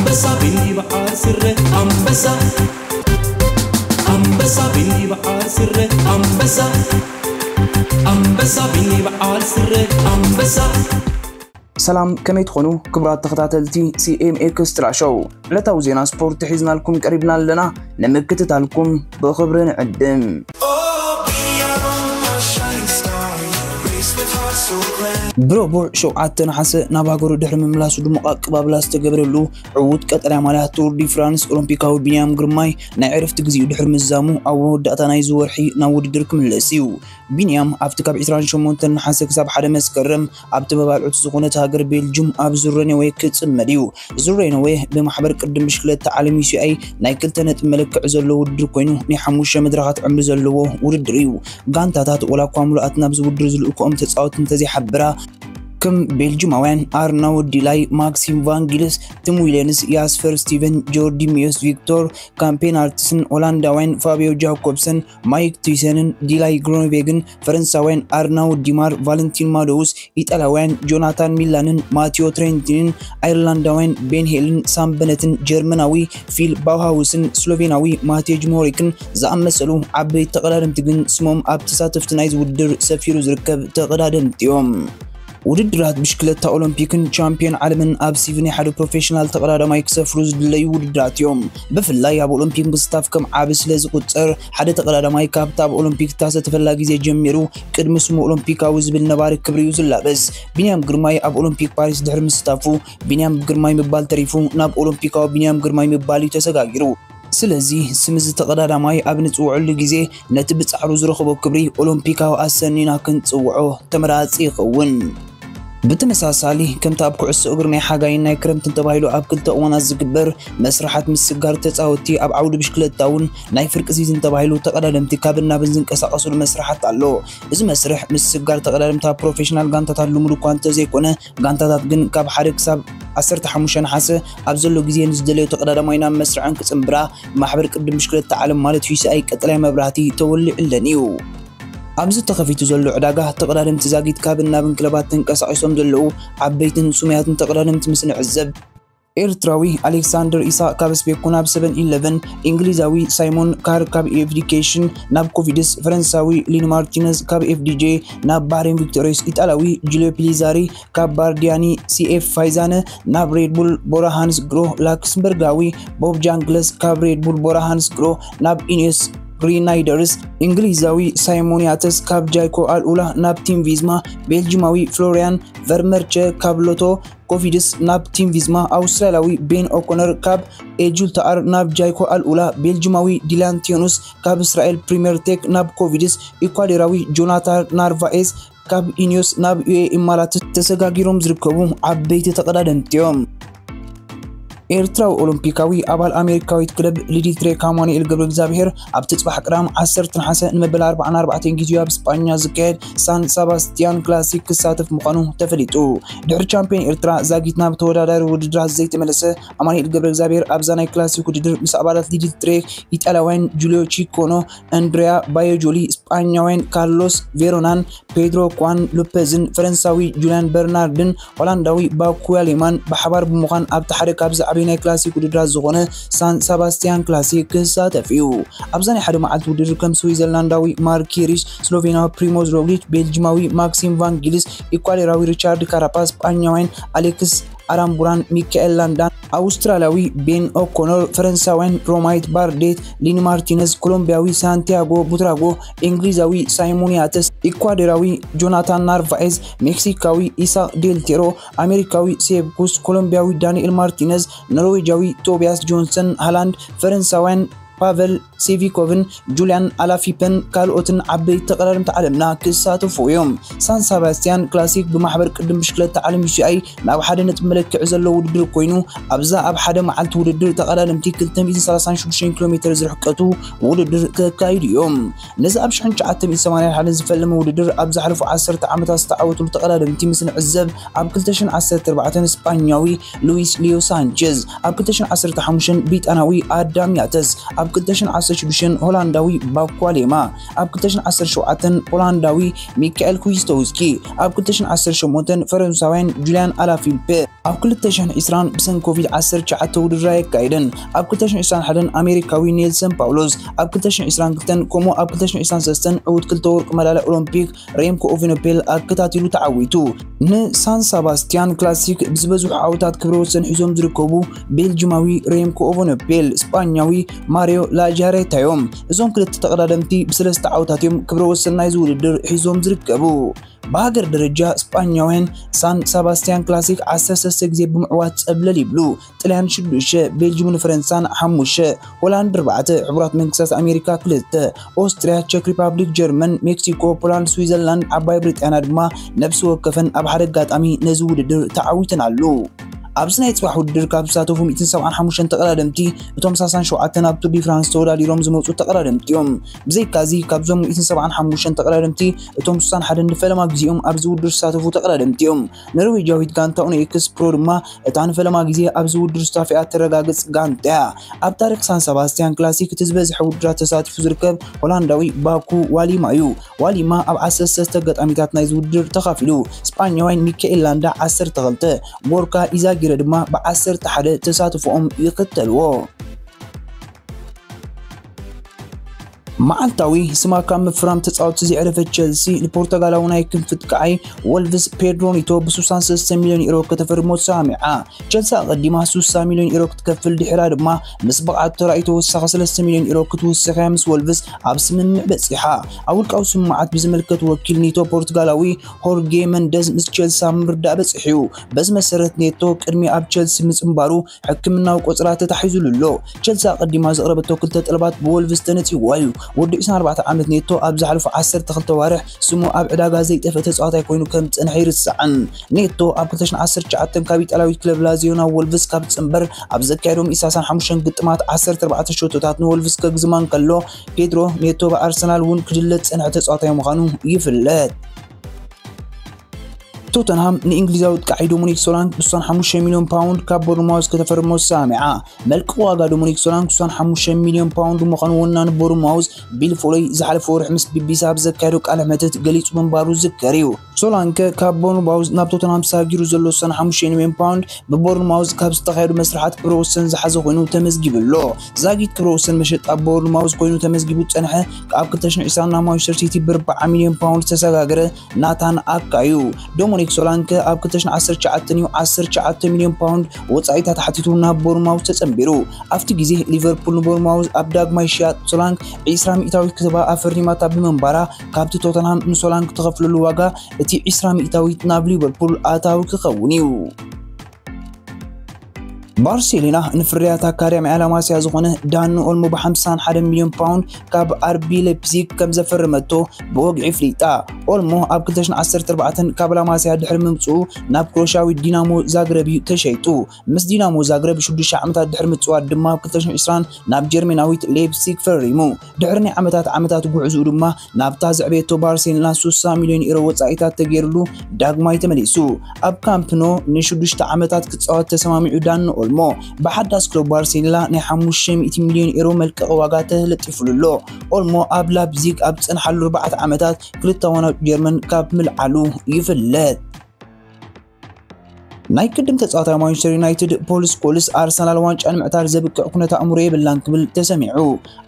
ኣንበሳ ቢኒ በዓል ስረ ኣንበሳ ኣንበሳ ቢኒ በዓል ስረ ኣንበሳ ኣንበሳ ቢኒ በዓል ስረ ኣንበሳ። ሰላም፣ ከመይ ትኾኑ ክቡራት ተኸታተልቲ ሲ ኤም ኤክስትራ ሾው? ዕለታዊ ዜና ስፖርት ሒዝናልኩም ቀሪብና ኣለና። ንምክትታልኩም ብኽብሪ ንዕድም። ብረቡዕ ሸውዓተ ነሓሰ ናብ ሃገሩ ድሕሪ ምምላሱ ድሙቕ ኣቀባብላ ዝተገብረሉ ዕዉት ቀጠልያ ማልያ ቱር ዲ ፍራንስ ኦሎምፒካዊ ቢንያም ግርማይ ናይ ዕረፍቲ ግዜኡ ድሕሪ ምዛሙ ኣብ መወዳእታ ናይዚ ወርሒ ናብ ውድድር ክምለስ እዩ። ቢንያም ኣብቲ ካብ ዕስራን ሸሞንተን ነሓሰ ክሳብ ሓደ መስከረም ኣብቲ መባልዕቱ ዝኾነት ሃገር ቤልጅም ኣብ ዙር ሬኖዌ ክጽመድ እዩ። ዙር ሬኖዌ ብማሕበር ቅድም ብሽክለታ ዓለም ዩ ሲ ኣይ ናይ ክልተ ነጥቢ መለክዒ ዘለዎ ውድድር ኮይኑ ናይ ሓሙሽተ መድረኻት ዕምሪ ዘለዎ ውድድር እዩ። ጋንታታት ወላ እኳ ምሉኣት ናብዚ ውድድር ዝልእክኦም ተጻወትቲ እንተዘይሓብራ ከም ቤልጅማውያን ኣርናውድ ዲላይ፣ ማክሲም ቫንጊልስ፣ ቲም ዊለንስ፣ ያስፐር ስቲቨን፣ ጆርዲ ሚዮስ፣ ቪክቶር ካምፔናርትስን ሆላንዳውያን ፋቢዮ ጃኮብሰን፣ ማይክ ቱይሰንን ዲላይ ግሮንቬግን፣ ፈረንሳውያን ኣርናውድ ዲማር፣ ቫለንቲን ማዶውስ፣ ኢጣልያውያን ጆናታን ሚላንን ማቲዮ ትሬንቲንን፣ ኣየርላንዳውያን ቤን ሄልን ሳም በነትን፣ ጀርመናዊ ፊል ባውሃውስን ስሎቬናዊ ማቴጅ ሞሪክን ዝኣመሰሉ ዓበይቲ ተቐዳደምቲ ግን ስሞም ኣብ ተሳተፍቲ ናይዚ ውድድር ሰፊሩ ዝርከብ ተቐዳደምቲ እዮም። ውድድራት ብሽክለታ ኦሎምፒክን ቻምፒዮን ዓለምን ኣብ ሲቪ ናይ ሓደ ፕሮፌሽናል ተቐዳዳማይ ክሰፍሩ ዝድለዩ ውድድራት እዮም። ብፍላይ ኣብ ኦሎምፒክ ምስታፍ ከም ዓቢ ስለ ዝቑጸር፣ ሓደ ተቐዳዳማይ ካብታ ኣብ ኦሎምፒክ እተሳተፈላ ግዜ ጀሚሩ ቅድሚ ስሙ ኦሎምፒካዊ ዝብል ነባሪ ክብሪ እዩ ዝላበስ። ቢንያም ግርማይ ኣብ ኦሎምፒክ ፓሪስ ድሕሪ ምስታፉ፣ ቢንያም ግርማይ ምባል ተሪፉ ናብ ኦሎምፒካዊ ቢንያም ግርማይ ምባል እዩ ተሰጋጊሩ። ስለዚ ስም እዚ ተቐዳዳማይ ኣብ ንጽውዐሉ ግዜ ነቲ ብጻዕሩ ዝረኸቦ ክብሪ ኦሎምፒካዊ ኣሰኒና ክንጽውዖ ተመራጺ ይኸውን። ብተመሳሳሊ ከምቲ ኣብ ኩዕሶ እግሪ ናይ ሓጋይን ናይ ክረምትን ተባሂሉ ኣብ ክልተ እዋናት ዝግበር መስርሓት ምስጋር ተጻወትቲ ኣብ ዓውዲ ብሽክለታ እውን ናይ ፍርቂ ሲዝን ተባሂሉ ተቐዳደምቲ ካብን ናብን ዝንቀሳቐሱሉ መስርሓት ኣሎ። እዚ መስርሕ ምስጋር ተቐዳደምቲ ኣብ ፕሮፌሽናል ጋንታታት ልሙድ እኳ እንተዘይኮነ ጋንታታት ግን ካብ ሓደ ክሳብ ዓሰርተ ሓሙሽተ ነሓሰ ኣብ ዘሎ ግዜ ንዝደለዮ ተቐዳዳማይ ናብ መስርዐን ክጽንብራ ማሕበር ቅድም ብሽክለታ ዓለም ማለት ዩ ሲ ኣይ ቀጠልያ መብራህቲ ተወሊዑለን እዩ። ኣብዚ ተኸፊቱ ዘሎ ዕዳጋ ተቐዳደምቲ ዛጊት ካብን ናብን ክለባት ተንቀሳቒሶም ዘለዉ ዓበይትን ስሙያትን ተቐዳደምቲ ምስ ንዕዘብ፣ ኤርትራዊ ኣሌክሳንደር ኢሳቕ ካብ ስፔኮ ናብ ሰቨን ኢለቨን፣ እንግሊዛዊ ሳይሞን ካር ካብ ኤፍ ዲ ኬሽን ናብ ኮቪድስ፣ ፈረንሳዊ ሊን ማርቲነዝ ካብ ኤፍ ዲ ጄ ናብ ባህሬን ቪክቶሪየስ፣ ኢጣልያዊ ጁልዮ ፒሊዛሪ ካብ ባርዲያኒ ሲ ኤፍ ፋይዛነ ናብ ሬድ ቡል ቦራ ሃንስ ግሮ፣ ላክስምበርጋዊ ቦብ ጃንግለስ ካብ ሬድ ቡል ቦራ ሃንስ ግሮ ናብ ኢኔስ ግሪናይደርስ፣ እንግሊዛዊ ሳይሞን ያተስ ካብ ጃይኮ ኣልኡላ ናብ ቲም ቪዝማ፣ ቤልጅማዊ ፍሎሪያን ቨርመርቸ ካብ ሎቶ ኮቪድስ ናብ ቲም ቪዝማ፣ ኣውስትራልያዊ ቤን ኦኮነር ካብ ኤጁልታኣር ናብ ጃይኮ ኣልኡላ፣ ቤልጅማዊ ዲላን ቲዮኑስ ካብ እስራኤል ፕሪምየር ቴክ ናብ ኮቪድስ፣ ኢኳዶራዊ ጆናታን ናርቫኤዝ ካብ ኢኒዮስ ናብ ዩ ኤ ኢማራት ተሰጋጊሮም ዝርከቡ ዓበይቲ ተቐዳደምቲ እዮም። ኤርትራዊ ኦሎምፒካዊ ኣባል ኣሜሪካዊት ክለብ ሊዲል ትሬክ ኣማኑኤል ገብረ እግዚኣብሔር ኣብቲ ጽባሕ ቅዳም ዓሰርተ ነሓሰ ንመበል ኣርባዓን ኣርባዕተን ግዜኡ ኣብ ስጳኛ ዝካየድ ሳን ሰባስቲያን ክላሲክ ክሳተፍ ምዃኑ ተፈሊጡ። ድሕሪ ቻምፒዮን ኤርትራ ዛጊት ናብ ተወዳዳሪ ውድድራት ዘይተመለሰ ኣማኑኤል ገብረ እግዚኣብሔር ኣብዛ ናይ ክላሲክ ውድድር ምስ ኣባላት ሊዲል ትሬክ ኢጣልያውያን ጁልዮ ቺኮኖ፣ ኣንድሪያ ባዮጆሊ፣ ስጳኛውያን ካርሎስ ቬሮናን ፔድሮ ኳን ሎፔዝን ፈረንሳዊ ጁልያን በርናርድን ሆላንዳዊ ባኩያሌማን ብሓባር ብምዃን ኣብቲ ሓደ ካብ ዝዓበዩ ናይ ክላሲክ ውድድራት ዝኾነ ሳን ሰባስቲያን ክላሲክ ክሳተፍ እዩ። ኣብዛ ናይ ሓደ መዓልቲ ውድድር ከም ስዊዘርላንዳዊ ማርክ ኪሪሽ፣ ስሎቬንያዊ ፕሪሞዝ ሮግሊች፣ ቤልጅማዊ ማክሲም ቫንጊልስ፣ ኢኳዶራዊ ሪቻርድ ካራፓስ፣ ስጳኛውያን ኣሌክስ ኣራምቡራን ሚካኤል ላንዳን፣ ኣውስትራልያዊ ቤን ኦኮኖር፣ ፈረንሳውያን ሮማይት ባርዴት፣ ሊኒ ማርቲነዝ፣ ኮሎምቢያዊ ሳንቲያጎ ቡትራጎ፣ እንግሊዛዊ ሳይሞን ያተስ፣ ኢኳዶራዊ ጆናታን ናርቫኤዝ፣ ሜክሲካዊ ኢሳቅ ዴልቴሮ፣ ኣሜሪካዊ ሴብ ኩስ፣ ኮሎምቢያዊ ዳንኤል ማርቲነዝ፣ ኖርዌጃዊ ቶቢያስ ጆንሰን ሃላንድ፣ ፈረንሳውያን ፓቨል ሴቪኮቭን ጁልያን ኣላፊፐን ካልኦትን ዓበይቲ ተቐዳደምቲ ዓለምና ክሳተፉ እዮም። ሳን ሰባስቲያን ክላሲክ ብማሕበር ቅድም ብሽክለታ ዓለም ዩ ሲ ኣይ ናብ ሓደ ነጥቢ መለክዒ ዘለዎ ውድድር ኮይኑ ኣብዛ ኣብ ሓደ መዓልቲ ውድድር ተቐዳደምቲ ክልተ ሚእትን ሰላሳን ሽዱሽተን ኪሎ ሜትር ዝርሕቀቱ ውድድር ከካይዱ እዮም። ነዚ ኣብ ሽሕን ትሽዓተ ሚእትን ሰማንያን ሓደን ዝፈለመ ውድድር ኣብ ዝሓለፉ ዓሰርተ ዓመታት ዝተዓወትሉ ተቐዳደምቲ ምስ ንዕዘብ ኣብ ክልተ ሽሕን ዓሰርተ ኣርባዕተን ስጳኛዊ ሉዊስ ሊዮ ሳንቸዝ፣ ኣብ ክልተ ሽሕን ዓሰርተ ሓሙሽተን ብሪጣናዊ ኣዳም ያተስ፣ ኣብ ክልተ ሽሕን ዓሰርተ ሽዱሽተን ሆላንዳዊ ባኳሌማ፣ ኣብ ክልተ ሽሕን ዓሰርተ ሸውዓተን ፖላንዳዊ ሚካኤል ኩዊስቶውስኪ፣ ኣብ ክልተ ሽሕን ዓሰርተ ሸሞንተን ፈረንሳውያን ጁልያን ኣላፊልፔ፣ ኣብ ክልተ ሽሕን ዕስራን ብሰንኪ ኮቪድ ዓሰርተ ትሽዓተ ውድድር ኣየካየደን። ኣብ ክልተ ሽሕን ዕስራን ሓደን ኣሜሪካዊ ኔልሰን ፓውሎስ፣ ኣብ ክልተ ሽሕን ዕስራን ክልተን ከምኡ ኣብ ክልተ ሽሕን ዕስራን ሰለስተን ዕዉት ክልተ ወርቂ መዳልያ ኦሎምፒክ ሬምኮ ኦቨኖፔል ኣከታቲሉ ተዓዊቱ። ንሳን ሳባስቲያን ክላሲክ ብዝበዝሑ ዓወታት ክብረ ወሰን ሒዞም ዝርከቡ ቤልጅማዊ ሬምኮ ኦቨኖፔል፣ ስጳኛዊ ማሪዮ ላጃሬታ እዮም። እዞም ክልተ ተቐዳደምቲ ብሰለስተ ዓወታት እዮም ክብረ ወሰን ናይዚ ውድድር ሒዞም ዝርከቡ። ብሃገር ደረጃ ስጳኛውያን ሳን ሳባስቲያን ክላሲክ ዓሰርተ ሰለስተ ግዜ ብምዕዋት ጸብለል ይብሉ። ጥልያን ሽዱሽተ፣ ቤልጅምን ፈረንሳን ሓሙሽተ፣ ሆላንድ ኣርባዕተ፣ ሕቡራት መንግስታት ኣሜሪካ ክልተ፣ ኦስትርያ፣ ቸክ ሪፓብሊክ፣ ጀርመን፣ ሜክሲኮ፣ ፖላንድ፣ ስዊዘርላንድ፣ ዓባይ ብሪጣንያ ድማ ነብሲ ወከፈን ኣብ ሓደ ኣጋጣሚ ነዚ ውድድር ተዓዊተናሉ። ኣብዚ ናይ ጽባሕ ውድድር ካብ ዝሳተፉ ሚእትን ሰብዓን ሓሙሽተን ተቐዳደምቲ እቶም ሰላሳን ሸውዓተን ኣብ ቱር ዲ ፍራንስ ተወዳዲሮም ዝመጹ ተቐዳደምቲ እዮም። ብዘይካዚ ካብዞም ሚእትን ሰብዓን ሓሙሽተን ተቐዳደምቲ እቶም ስሳን ሓደን ንፈለማ ግዜኦም ኣብዚ ውድድር ዝሳተፉ ተቐዳደምቲ እዮም። ኖርዌጃዊት ጋንታ ኡኖ ኤክስ ፕሮ ድማ እታ ንፈለማ ግዜ ኣብዚ ውድድር ስታፍ እያ ተረጋግጽ ጋንታ እያ። ኣብ ታሪኽ ሳን ሰባስቲያን ክላሲክ እቲ ዝበዝሐ ውድድራት ተሳቲፉ ዝርከብ ሆላንዳዊ ባኩ ዋሊማ እዩ። ዋሊማ ኣብ ዓሰርተ ሰለስተ ኣጋጣሚታት ናይዚ ውድድር ተኻፊሉ። ስጳኛዋይ ሚካኤል ላንዳ ዓሰርተ ክልተ፣ ጎርካ ኢዛጊረ ድማ ብዓሰርተ ሓደ ተሳትፎኦም ይኽተልዎ። መዓልታዊ ስማ ካብ ምፍራም ተጻወትቲ ዘዕረፈት ቸልሲ ንፖርቱጋላዊ ናይ ክንፊ ጥቃዓይ ወልቭስ ፔድሮ ኒቶ ብ ሱሳን ሰለስተ ሚልዮን ዩሮ ከተፈርሞ ተሰማሚዓ። ቸልሲ ኣቐዲማ ሱሳ ሚልዮን ዩሮ ክትከፍል ድሒራ ድማ ምስ ብቕዓት ተራእዩ ተወሳኺ ሰለስተ ሚልዮን ዩሮ ክትውስኽ እያ ምስ ወልቭስ ኣብ ስምምዕ በጺሓ። ኣብ ውልቃዊ ስምምዓት ብዝምልከት ወኪል ኒቶ ፖርቱጋላዊ ሆርጌ መንደዝ ምስ ቸልሲ ኣብ ምርዳእ በጺሑ እዩ። በዚ መሰረት ኔቶ ቅድሚ ኣብ ቸልሲ ምጽንባሩ ሕክምናዊ ቆጽራ ተታሒዙሉ ኣሎ። ቸልሲ ኣቐዲማ ዘቕረበቶ ክልተ ጠለባት ብወልቭስ ተነጺግዋ እዩ። ወዲ ዕስራን ኣርባዕተን ዓመት ኔቶ ኣብ ዝሓለፉ ዓሰርተ ክልተ ኣዋርሕ ስሙ ኣብ ዕዳጋ ዘይጠፍአ ተጻዋታይ ኮይኑ ከም ዝጸንሐ ይርስዕን። ኔቶ ኣብ ክልተ ሽሕን ዓሰርተ ትሽዓተን ካብ ኢጣልያዊት ክለብ ላዚዮ ናብ ወልቭስ ካብ ዝጽንበር ኣብ ዘካየዶም ሰላሳን ሓሙሽተን ግጥማት ዓሰርተ ኣርባዕተ ሸቶታት ንወልቭስ ከግዝማ እንከሎ፣ ፔድሮ ኔቶ ብኣርሰናል እውን ክድለ ዝጸንሐ ተጻዋታይ ምዃኑ ይፍለጥ። ቶተንሃም ንእንግሊዛዊ ጥቃዒ ዶሚኒክ ሶላንክ ብ ሱሳን ሓሙሽተ ሚልዮን ፓውንድ ካብ ቦርንማውዝ ከተፈርሞ ተሰማሚዓ። መልቀቂ ዋጋ ዶሚኒክ ሶላንክ ሱሳን ሓሙሽተ ሚልዮን ፓውንድ ምዃኑ ወናኒ ቦርንማውዝ ቢል ፎሎይ ዝሓለፈ ወርሒ ምስ ቢቢሲ ኣብ ዘካየዶ ቃለ መሕትት ገሊጹ ምንባሩ ዝዝከር እዩ። ሶላንከ ካብ ቦርንማውዝ ናብ ቶተንሃም ተሳጊሩ ዘሎ ሱሳን ሓሙሽተ ሚልዮን ፓውንድ ብቦርንማውዝ ካብ ዝተኻየዱ መስርሓት ክብረ ወሰን ዝሓዘ ኮይኑ ተመዝጊቡ ኣሎ። ዛጊት ክብረ ወሰን መሸጣ ቦርንማውዝ ኮይኑ ተመዝጊቡ ዝጸንሐ ኣብ ክልተ ሽሕን ዕስራን ናብ ማንቸስተር ሲቲ ብ ኣርብዓ ሚልዮን ፓውንድ ዝተሰጋገረ ናታን ኣካ እዩ። ዶሚኒክ ሶላንከ ኣብ ክልተ ሽሕን ዓሰርተ ትሽዓተን እዩ ዓሰርተ ትሽዓተ ሚልዮን ፓውንድ ወጻኢታት ሓቲቱ ናብ ቦርንማውዝ ተጸንቢሩ። ኣብቲ ግዜ ሊቨርፑል ንቦርንማውዝ ኣብ ዳግማይ ሽያጥ ሶላንክ ዕስራ ሚእታዊት ክትባ ኣፈሪማታ ብምንባራ ካብቲ ቶተንሃም ንሶላንክ ተኸፍለሉ ዋጋ እቲ ዕስራ ሚእታዊት ናብ ሊቨርፑል ኣታዊ ክኸውን እዩ። ባርሴሎና ንፍርያት ኣካዳሚ ኣላማስያ ዝኾነ ዳኒ ኦልሞ ብ ሓምሳን ሓደን ሚልዮን ፓውንድ ካብ ኣርቢ ሌፕዚግ ከም ዘፈረመቶ ብወግዒ ኣፍሊጣ። ኦልሞ ኣብ ክልተ ሽሕን ዓሰርተ ኣርባዕተን ካብ ላማስያ ድሕሪ ምምጽኡ ናብ ክሮሻዊ ዲናሞ ዛግረብ እዩ ተሸይጡ። ምስ ዲናሞ ዛግረብ ሽዱሽተ ዓመታት ድሕሪ ምጽዋት ድማ ኣብ ክልተ ሽሕን ዕስራን ናብ ጀርመናዊት ሌፕሲግ ፈሪሙ። ድሕሪ ናይ ዓመታት ዓመታት ጉዕዝኡ ድማ ናብታ ዘዕበየቶ ባርሴሎና ሱሳ ሚልዮን ዩሮ ወጻኢታት ተገይርሉ ዳግማይ ተመሊሱ። ኣብ ካምፕ ኖ ንሽዱሽተ ዓመታት ክጻወት ተሰማሚዑ ዳኒ ኦልሞ። ብሓዳስ ክለብ ባርሴሎና ናይ ሓሙሽተ ሚእቲ ሚልዮን ዩሮ መልቀቂ ዋጋ ተለጢፉሉ ኣሎ። ኦልሞ ኣብ ላፕዚግ ኣብ ዝጸንሓሉ ኣርባዕተ ዓመታት ክልተ ዋንጫ ጀርመን ካብ ምልዓሉ ይፍለጥ። ናይ ቅድም ተጻዋታይ ማንቸስተር ዩናይትድ ፖል ስኮልስ ኣርሰናል ዋንጫ ንምዕታር ዘብቅዕ ኩነት ኣእምሮ የብላን ክብል ተሰሚዑ።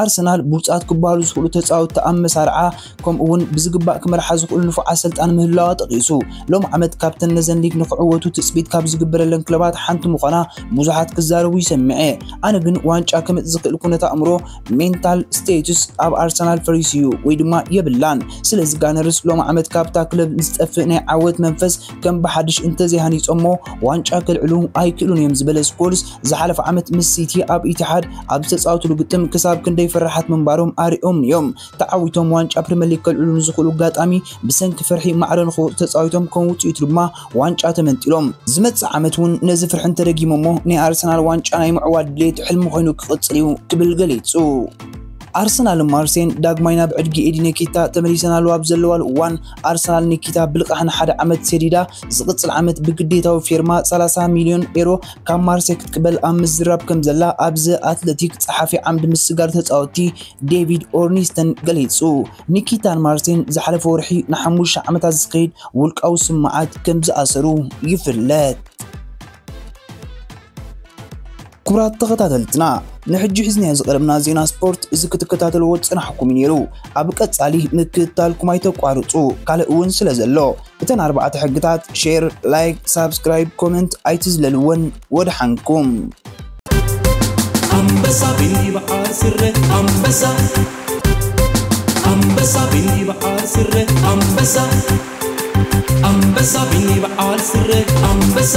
ኣርሰናል ብሉጻት ክበሃሉ ዝኽእሉ ተጻወትቲ ኣብ መሳርዓ ከምኡ እውን ብዝግባእ ክመርሓ ዝኽእሉ ንፉዓት ኣሰልጣኒ ምህላዋ ጠቒሱ። ሎም ዓመት ካብተን ነዘን ሊግ ንኽዕወቱ ትጽቢት ካብ ዝግበረለን ክለባት ሓንቲ ምዃና ብዙሓት ክዛረቡ ይሰምዐ። ኣነ ግን ዋንጫ ከምጽእ ዝኽእል ኩነት ኣእምሮ፣ ሜንታል ስቴቱስ፣ ኣብ ኣርሰናል ፈሪሱ እዩ ወይ ድማ የብላን። ስለዚ ጋነርስ ሎም ዓመት ካብታ ክለብ ዝጠፍእ ናይ ዓወት መንፈስ ከም ብሓድሽ እንተዘይሃኒጾሞ ዋንጫ ከልዕሉ ኣይክእሉን እዮም ዝበለ ስኮልስ፣ ዝሓለፈ ዓመት ምስ ሲቲ ኣብ ኢቲሓድ ኣብ ዝተጻወትሉ ግጥም ክሳብ ክንደይ ፈራሓት ምንባሮም ኣሪኦም እዮም። ተዓዊቶም ዋንጫ ፕሪምየር ሊግ ከልዕሉ ንዝኽእሉ ኣጋጣሚ ብሰንኪ ፍርሒ ማዕረ ንኽወጹ ተጻዊቶም ከም ውጽኢቱ ድማ ዋንጫ ተመንጢሎም። ዝመጽእ ዓመት እውን ነዚ ፍርሒ እንተደጊሞሞ ናይ ኣርሰናል ዋንጫ ናይ ምዕዋት ድሌት ሕልሚ ኮይኑ ክቕጽል እዩ ክብል ገሊጹ። ኣርሰናልን ማርሴን ዳግማይ ናብ ዕድጊ ኤዲ ኔኬታ ተመሊሰን ኣለዋ ኣብ ዘለዋሉ እዋን፣ ኣርሰናል ኔኬታ ብልቓሕ ንሓደ ዓመት ሰዲዳ፣ ዝቕጽል ዓመት ብግዴታዊ ፌርማ ሰላሳ ሚልዮን ኤሮ ካብ ማርሴ ክትቅበል ኣብ ምዝራብ ከም ዘላ ኣብዚ ኣትለቲክ ጸሓፊ ዓምዲ ምስጋር ተጻወትቲ ዴቪድ ኦርኒስተን ገሊጹ። ኒኪታን ማርሴን ዝሓለፈ ወርሒ ንሓሙሽተ ዓመታት ዝኸይድ ውልቃዊ ስምምዓት ከም ዝኣሰሩ ይፍለጥ። ክቡራት ተኸታተልትና፣ ንሕጂ ሒዝናዮ ዝቐረብና ዜና ስፖርት እዚ ክትከታተልዎ ዝጸናሕኩም እዩ ነይሩ። ኣብ ቀጻሊ ምክትታልኩም ኣይተቋርጹ፣ ካልእ እውን ስለ ዘሎ። እተን ኣርባዕተ ሕግታት፣ ሼር፣ ላይክ፣ ሳብስክራይብ፣ ኮመንት ኣይትዝለልወን። ወድሓንኩም። ኣንበሳ ቢኒ በዓል ስረ ኣንበሳ፣ ኣንበሳ ቢኒ በዓል ስረ ኣንበሳ፣ ኣንበሳ ቢኒ በዓል ስረ ኣንበሳ።